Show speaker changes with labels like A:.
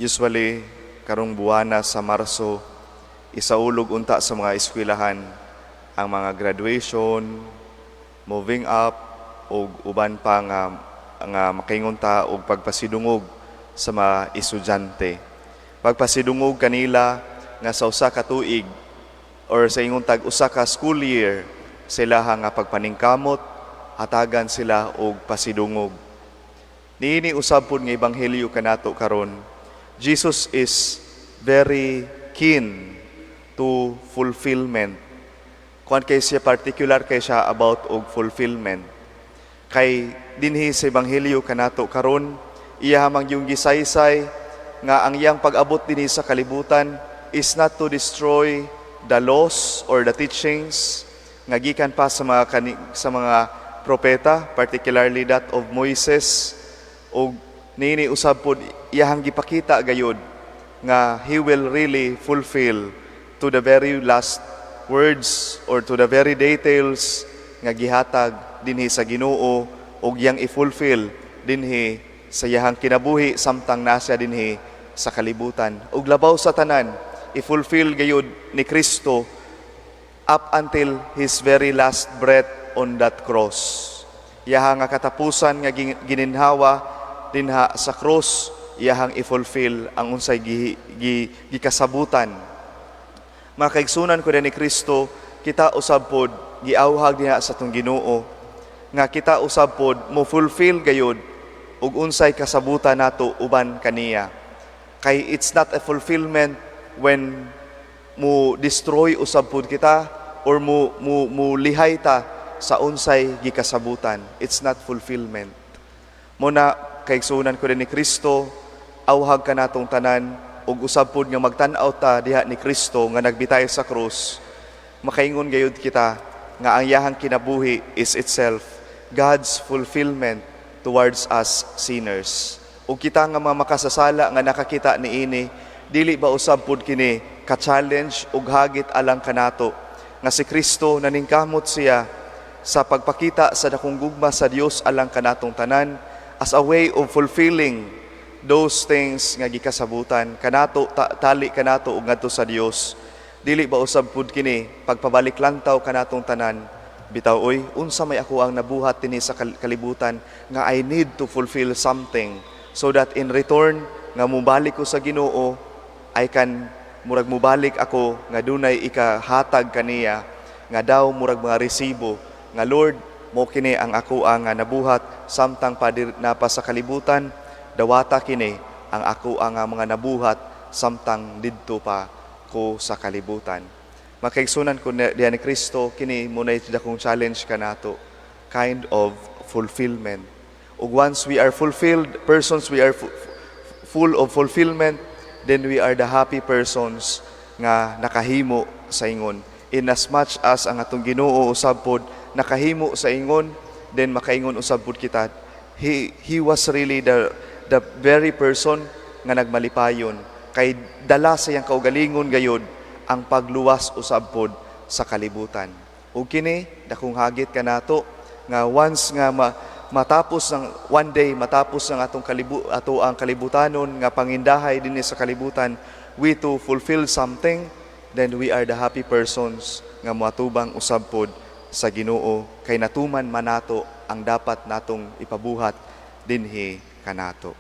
A: Usually, karong buwana sa Marso, isaulog unta sa mga eskwelahan ang mga graduation, moving up, ug uban pa nga makaingon ta og pagpasidungog sa mga estudyante. Pagpasidungog kanila nga sa usa ka tuig or sa ingon tag usa ka school year, sila nga pagpaningkamot, hatagan sila og pasidungog. Niini usab pud nga ebanghelyo kanato karon, Jesus is very keen to fulfillment. Kuan kay siya, particular kay siya about og fulfillment. Kay dinhi sa ebanghelyo kanato karon, iya man yung gisaysay nga ang iyang pag-abot dinhi sa kalibutan is not to destroy the laws or the teachings nga gikan pa sa mga propeta, particularly that of Moises. Ug niini usab pod, iyahang gipakita gayud nga he will really fulfill to the very last words or to the very details nga gihatag dinhi sa Ginoo ug iyang i-fulfill dinhi sa iyahang kinabuhi samtang nasa dinhi sa kalibutan. Ug labaw sa tanan, i-fulfill gayud ni Kristo up until his very last breath on that cross. Iyaha nga katapusan nga gininhawa dinha sa cross, iyahang i-fulfill ang unsay gikasabutan. Mga kaigsunan ko ni Kristo, kita usab pod giawhag diha sa atong Ginoo nga kita usab pod mo fulfill gayud og unsay kasabutan nato uban kaniya. Kay it's not a fulfillment when mo destroy usab pod kita or mo lihay ta sa unsay gikasabutan. It's not fulfillment. Mo na, kaigsunan ko ni Kristo, awhag kanatong tanan ug usab pod nga magtan-aw ta diha ni Kristo nga nagbitay sa krus, makaingon gayud kita nga ang iyahang kinabuhi is itself God's fulfillment towards us sinners. Ug kita nga mga makasasala nga nakakita niini, dili ba usab pud kini ka-challenge ug hagit alang kanato nga si Kristo naningkamot siya sa pagpakita sa dakong gugma sa Dios alang kanatong tanan as a way of fulfilling those things nga gikasabutan kanato, tali kanato ug ngadto sa Dios? Dili ba usab pud kini pagpabalik lantaw kanatong tanan, bitaw oy, unsa may ako ang nabuhat dinhi sa kalibutan nga I need to fulfill something so that in return nga mubalik ko sa Ginoo, I can murag mubalik ako nga dunay ikahatag kaniya nga daw murag mga resibo nga, "Lord, mo kini ang ako ang nga nabuhat samtang pa napa sa kalibutan, dawata kini ang ako ang nga mga nabuhat samtang didto pa ko sa kalibutan." Makaigsunan ko diha ni Kristo, kini mo na dakong challenge kanato, kind of fulfillment. Ug once we are fulfilled persons, we are full of fulfillment, then we are the happy persons nga nakahimo sa ingon. In as much as ang atong Ginoo usab pod nakahimo sa ingon, then makaingon usab pod kita, he was really the very person nga nagmalipayon kay dala sa iyang kaugalingon gayod ang pagluwas usab pod sa kalibutan. Ug kini dakong hagit kanato nga once nga matapos ng one day, matapos ng atong ato ang kalibutanon nga pangindahay dinhi sa kalibutan, we to fulfill something, then we are the happy persons nga moatubang usab pod sa Ginoo kay natuman man nato ang dapat natong ipabuhat dinhi kanato.